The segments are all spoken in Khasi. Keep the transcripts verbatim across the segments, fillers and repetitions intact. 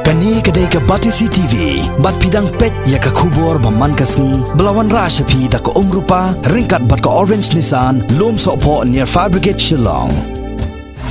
Kane ka dei ka Batesi T V, bad phi dang peit ïa ka khubor ba man ka sngi, ba la wanrah sha phi da ka Umrupa, ryngkat bad ka Orange Nissan, Lumsohphoh near Fire Brigade, Shillong.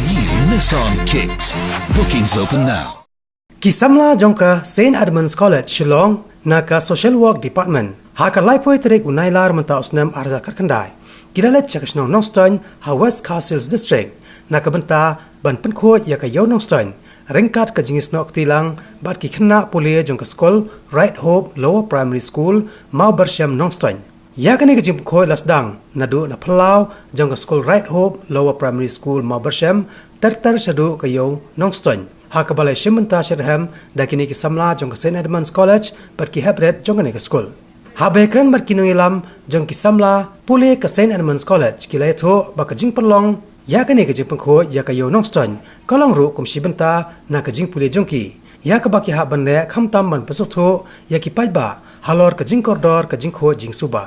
New Nissan Kicks. Bookings open now. Ki samla jong ka Saint Edmund's College Shillong na ka Social Work Department ha ka laiphew tarik u Nailar mynta u snem ar hajar khyndai ki la leit sha ka shnong Nongstoiñ ha West Khasi Hills District na ka bynta ban pynkhuid ïa ka Ïew Nongstoiñ ryngkat ka jingïasnoh kti lang bad ki khynnah pule jong ka skul Right Hope Lower Primary School, Mawbyrshem, Nongstoiñ. Ïa kane ka jingpynkhuid la sdang naduh na phyllaw jong ka skul Right Hope Lower Primary School, Mawbyrshem, ter ter shaduh ka Ïew Nongstoiñ, ha kaba la shim bynta shitrhem da kine ki samla jong ka Saint Edmund's College bad ki heprit jong kane ka skul. Haba ïakren bad ki nongïalam jong ki samla pule ka Saint Edmund's College, ki la ïathuh ba ka jingpynlong ïa kane ka jingpynkhuid ïa ka Ïew Nongstoiñ ka long ruh kum shi bynta na ka jingpule jong ki, ïa kaba ki hap ban leh khamtam ban pynsngewthuh ïa ki paidbah halor ka jingkordor ka jingkhuid jingsuba.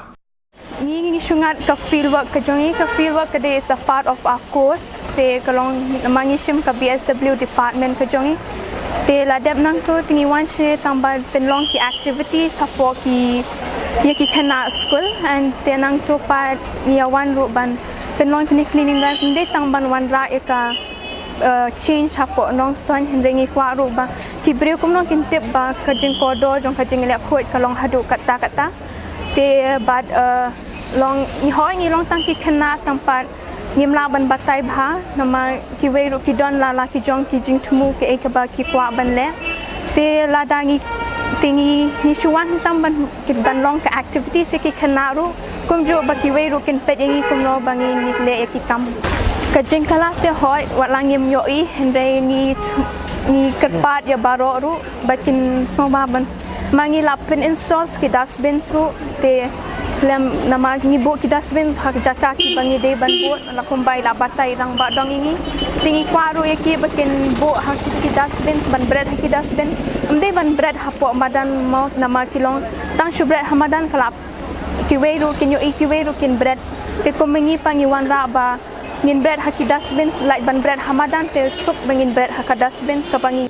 Ngi, ngi shu ngat ka field work ka jong ngi. Ka field work ka dei, it's a part of our course. Te ka long, namar ngi shim ka B S W department ka jong ngi. Te la dep nangto te ngi wan shane tang ban pynlong ki activities hapoh ki, ïa ki khynnah skul, and te nangto pat ngi ïa wan ruh ban pynlong kine cleaning drive, ym dei tang ban wanrah ïa ka, uh, change hapoh Nongstoiñ, hynrei ngi kwah ruh ba ki briew kumno kin tip ba ka jingkordor jong ka jingleh khuid ka long haduh katta katta. Te bad, uh, long, ngi hoi ngi long tang ki khynnah tang pat ngim lah ban batai bha, namar kiwei ruh ki don la la ki jong ki jingthmu kiei kaba ki kwah ban leh. Te lada ngi, te ngi, ngi shu wan tang ban, ki ban long ka activity sha ki khynnah ruh, kumjuh ba kiwei ruh kin peit ïa ngi kumno ba ngi, ngi leh ïa ki kam. Ka jingkylla te hoi, wat la ngim ïohi, hynrei ngi, ngi kyrpad ïa baroh ruh ba kin sngewbha ban, ma ngi la pyn install ki dustbins ruh, te lem namar ngi buh ki dustbins ha ka jaka kiba ngi dei ban buh, la kumba i la batai rangbah dong ïa ngi. Te ngi kwah ruh ïa ki ba kin buh ha ki, ki dustbins, ban bret ha ki dustbin. Ym dei ban bret hapoh madan mo, namar ki long tang shu bret ha madan ka la, kiwei ruh kin ïohi, kiwei ruh kin bret. Te kum ma ngi pat ngi wanrah ba ngin bret ha ki dustbins, lait ban bret ha madan te suk ba ngin bret ha ka dustbins kaba ngi